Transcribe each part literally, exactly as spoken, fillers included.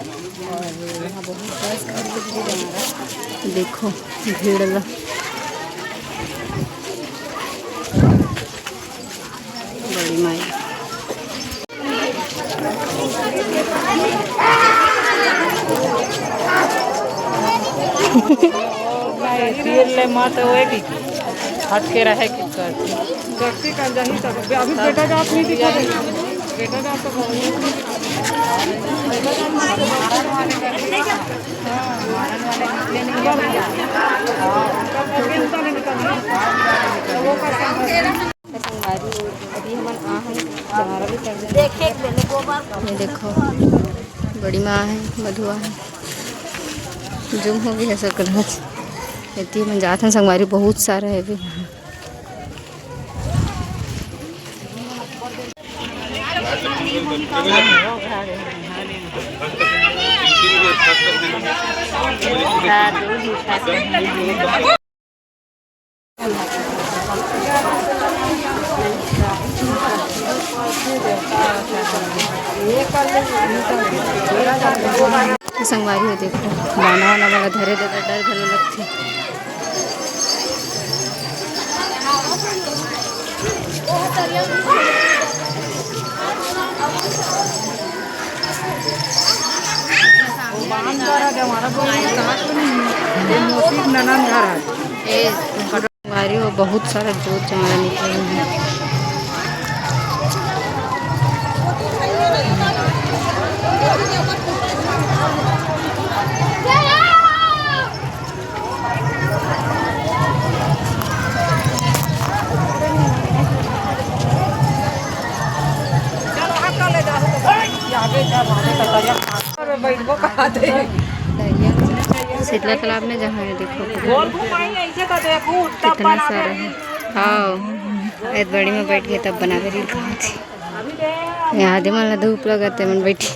और यहाँ बहुत बस खड़ी है दीदी हमारा। देखो भीड़ ला। बड़ी माई। तीर ले मत होए कि हट के रहे कि कर। गलती कर जाही तब। अभी बेटा जात नहीं दिखा दे। बेटा जात तो बहुत। संगवारी, अभी हमन आ हन जमारा भी कर देंगे। ये देखो, बड़ी माँ है, मधुआ है, जूम हो गया सकल। एती हमन जात हन संगवारी, बहुत सारा है अभी। संगवारी हो, देखो, बाना वाना वाला धरे दे, डर घलो लगथे। वो बांध द्वारा जब हमारा बोल रहा है, कहाँ तो नहीं है? ये मोती ननन घर है। ए, संगवारी हो, बहुत सारा जोत जमारा निकले हुए हैं। शीतला तालाब में जहाँ है, देखो, कितना सारा है। हाँ, एत बड़ी में बैठ के तब बनावे reel खात। यहाँ दे मन ला धूप लगत है, मन बैठी।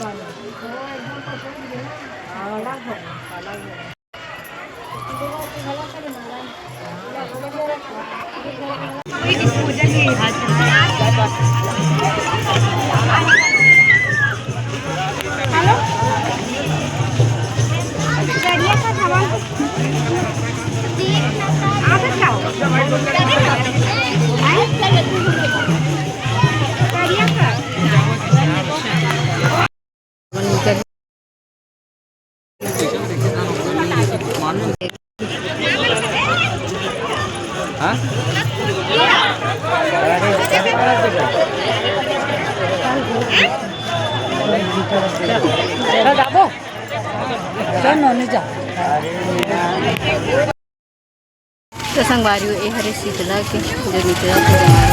तो संगवारी हो, ए हरे शीतला के जो निकला थे जमारी।